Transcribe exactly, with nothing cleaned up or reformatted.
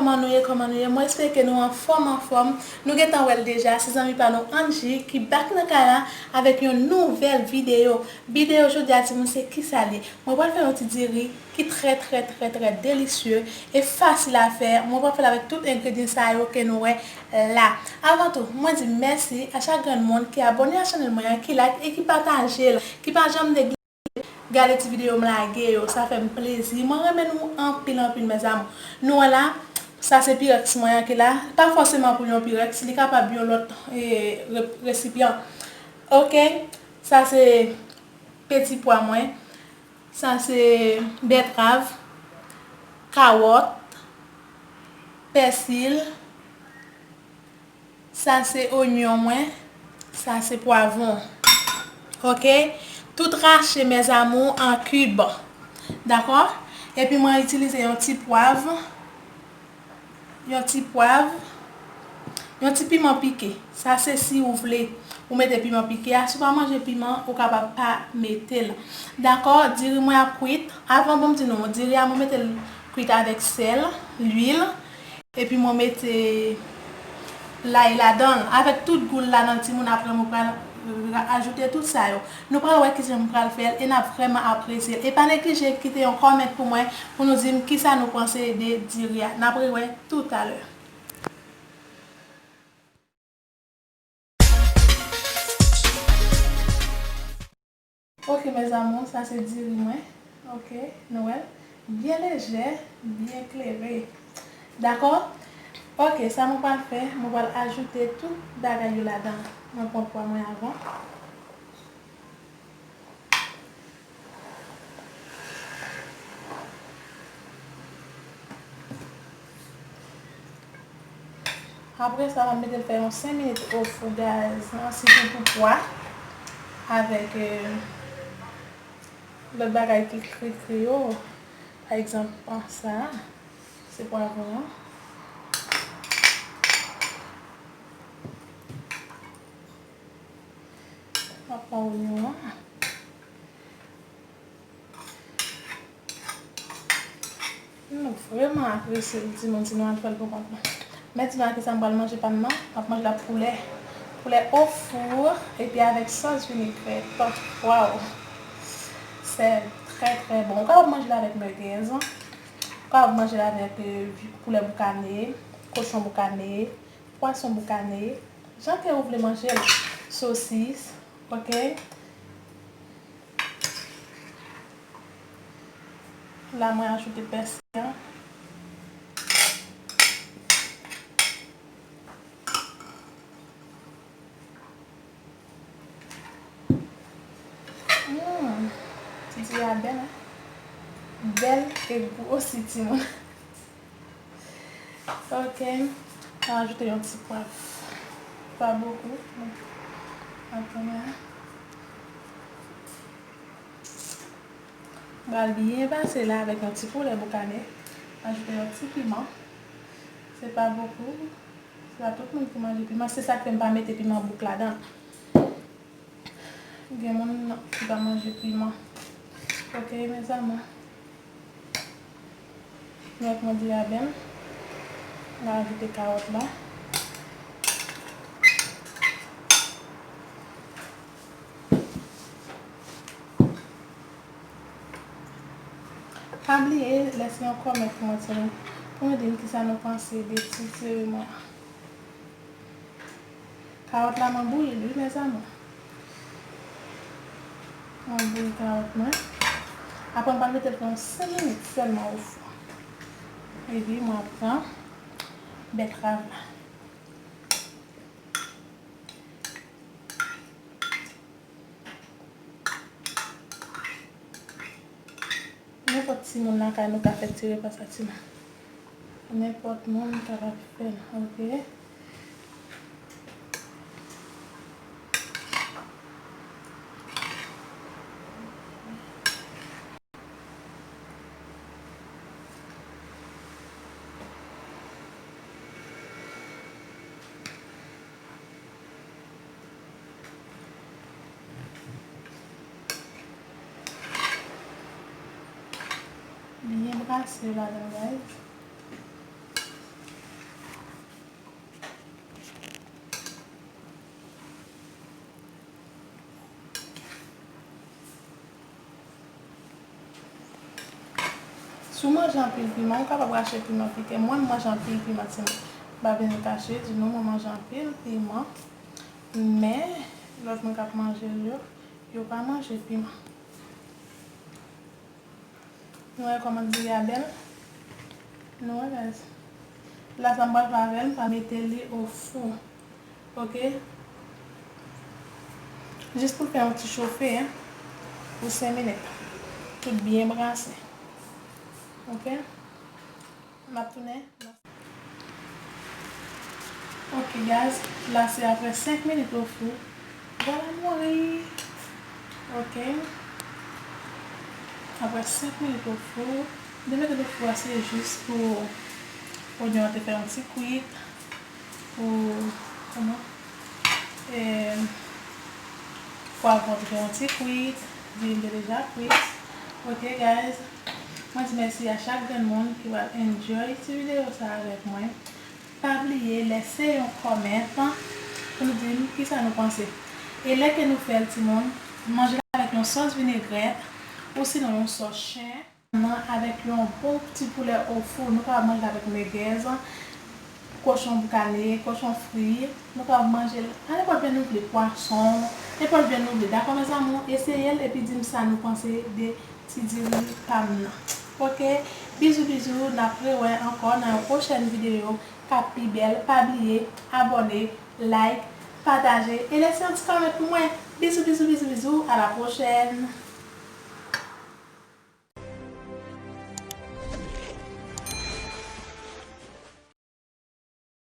Kòman nou ye, kòman nou ye? Mwen espere ke nou anfòm, anfòm. Nou gentan wè l deja, se zanmi pa nou Angie ki back nan kay la avèk yon nouvèl videyo. Videyo jodi a, timoun, se kisa l ye? Mwen pral fè yon ti diri ki trè, trè, trè, trè delisye e fasil a fè. Mwen pral fè l avèk tout engredyan sa yo ke nou wè la. Avan tou, mwen di mèsi a chak grenn moun ki abòne a chanèl mwen an, ki like e ki pataje l, ki pa janm neglije gade ti videyo m lage yo, sa fè m plezi. Mwen renmen nou anpil, anpil, mèzanmi. Nou wè la, sa se pirèks mwen an ki la. Pa fòseman pou yon pirèks, li kapab yon lòt, e, re-, resipyan. Oke, sa se peti pwa mwen. Sa se bètrav, kawòt, pèsil. Sa se onyon mwen. Sa se pwavwon. Oke? Tout rache, mes amours, an kib. Dakò? Epi mwen itilize yon ti pwav. Yon ti pwav. Yon ti piman pike. Sa se si ou vle ou mete piman pike a. Si w pa manje piman, ou kapab pa mete l. Dakò? Diri mwen ap kwit. Avan, bon, m di nou, diri a, mwen mete l kwit avèk sèl, lwil. Epi mwen mete lay ladan l. Avèk tout gou l ladan l, timoun, apre mwen pral ra-, ajoute tout sa yo. Nou pral wè kijan mwen pral fè l e n ap vrèman apresye l. E pa neglije kite yon kòmant pou mwen, pou nou di m kisa nou panse de diri a. N ap rewè toutalè. Oke, mes amours, sa se diri mwen. Oke, nou wè l. Byen lejè, byen klere. Dakò? Oke, sa mwen pral fè, mwen pral ajoute tout bagay yo ladan. Mwen pran pwa mwen avan. Apre sa, m ap mete l fè yon senk minit o fou gaz an, sitou pou pwa avèk, eh, lòt bagay ki kri kri yo. Pa egzanp, sa, se pwavwon an. M ap pran onyon an. Nou vrèman apresye l, timoun, si nou al fè l pou kont nou. Men di nou a kisa m pral manje pa m nan. M ap manje l ak poulè. Poulè o fou, epi avèk sòs vinegrèt. Waw! Se trè, trè bon. Ou kapab manje l avèk mègèz. Ou kapab manje l avèk, eh, poulè boukane, kochon boukane, pwason boukane. Jan ke ou vle manje l. Sosis, oke? La, mwen ajoute pèsi an. Mm. Diri a bèl, hein? Bèl e gou osi, timoun. Ok, mwen ajoute yon ti pwav. Pa bokou, men atann la. Mwen pral byen pase la avèk yon ti poulè boukane. Ajoute yon ti piman. Se pa bokou. Se pa tout moun ki manje piman. Se sa k fè m pa mete piman bouk ladan. Gen moun ki pa manje piman. Ok, mes amours. Mwen ak mwen di a bèl. Mwen ajoute kawòt la. Pa bliye lèse yon kòmè pou mwen, timoun, pou nou di m kisa nou panse de ti diri mwen an. Kawòt la, mwen bouyi l, wi, mes amours. Mwen bouyi kawòt mwen. Apre, m pral mete l pou yon senk minit sèlman o fou. Epi, mwen ap pran bètrav la. Nenpòt timoun lakay nou ka fè ti repa sa, timoun. Nenpòt moun kapab fè l, ok? Byen brase ladan, guys. Ou manje anpil piman, ou kapab rache piman pike. Mwen, m manje anpil piman, timoun. M pa vin kache di nou, mwen manje anpil piman. Men, lòt moun k ap manje l yo, yo pa manje piman. Nou wè kòman diri a bèl? Nou wè, guys. La, sa m pral fè avè l, m pral mete li o fou. Ok? Jis pou l fè yon ti chofe, hein, pou senk minit. Tout byen brase. Ok? M ap tounen. Ok, guys, la se apre senk minit o fou. Vwala, mouri. Ok. Apre senk minit o fou. Li mete o fou a, se jis pou onyon an te fè yon ti kwit. Pou, kòman? E, pwavwon te fè yon ti kwit. Diri m te deja kwit. Ok, guys. Mwen di mèsi a chak grenn moun ki pral enjoy ti videyo sa avèk mwen. Pa bliye lèse yon kòmant pou nou di m kisa nou panse. E lè ke nou fè l, timoun, manje l avèk yon sòs vinegrèt ou sinon yon sòs chen. Nan avèk yon bon ti poulè o fou, nou kapab manje l avèk mègèz, kochon boukannen, kochon fri. Nou kapab manje l a nenpòt jan nou vle, pwason, nenpòt jan nou vle. Dakò, mes amours? Eseye l epi di m sa nou panse de ti diri pa m nan. Ok? Bizou, bizou, n ap rewè ankò nan yon pwochèn videyo k ap pi bèl. Pa bliye abòne, like, pataje e lèse yon ti kòmant pou mwen. Bizou, bizou, bizou, bizou. À la prochaine.